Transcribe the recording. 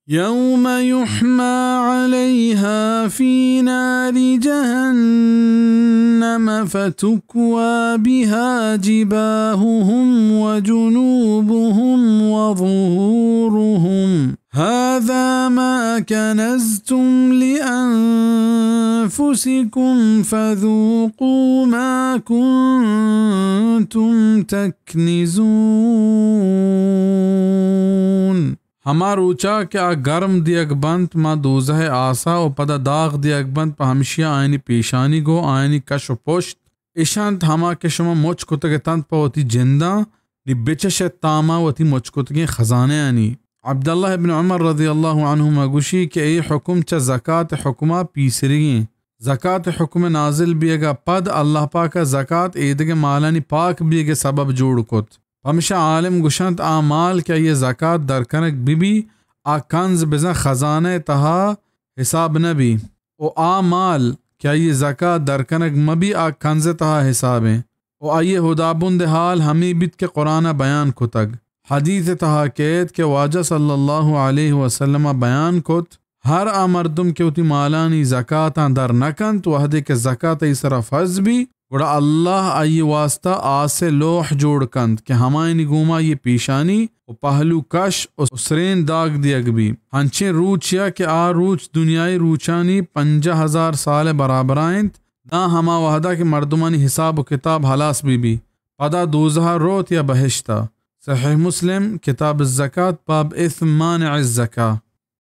يوم يحمى عليها في نار جهنم فتكوى بها جباههم وجنوبهم وظهورهم، هذا ما كنزتم لأنفسكم فذوقوا ما كنتم تكنزون. ہما روچا کہ آ گرم دیگ بنت ماں دوزہ ءِ آسا و پدا داغ دیگ بنت پہ ہمشیا آیانی پیشانیگ و آیانی کش و پشت، اش انت ہما کہ شما مچ کتگ اتنت پہ وتی جنداں، نی بچش ات تاما وتی مچ کتگیں خزانہانی۔ عبداللہ ابن عمر رضی اللہ عنہما گوشی کہ اے حکم چہ زکات حکما پیسریگیں۔ زکات حکم نازل بیگا پد اللہ پاکا زکات ایدگہ مالانی پاک بیگے سبب جوڑ کت۔ پمشا عالم گوشنت، آ مال کہ آئی ءَ زکات در کنگ بہ بی، آ کنز بزاں خزانہ ءِ تہا حساب نہ بی، و آ مال کہ آئی ءَ زکات در کنگ مہ بی، آ کنز ءِ تہا حساب ایں۔ و آئی ءِ ہدابند ءِ حال ہمے بیت کہ قرآن ءَ بیان کتگ۔ حدیث ءِ تہا کیت کہ واجہ صلی اللہ علیہ وسلم ءَ بیان کت، ہر آ مردم کہ وتی مالانی زکاتاں در نہ کنت، وہدے کہ زکات آئی سرا فرض بی، گڑا اللہ آئی واسطہ آس ءِ لوح جوڑ کنت کہ ہمایانی گوما آئی پیشانی و پہلو کش و سرین داگ دیگ بی۔ ہنچیں روچیا کہ آ روچ دنیای روچانی پنجاہ ہزار سال ءِ برابرا انت، داں ہما وہدا کہ مردمانی حساب و کتاب ہلاس بہ بی، پدا دوزہا روت یا بہشتا۔ صحیح مسلم، کتاب الزکات، باب اثم مانع الزکاة۔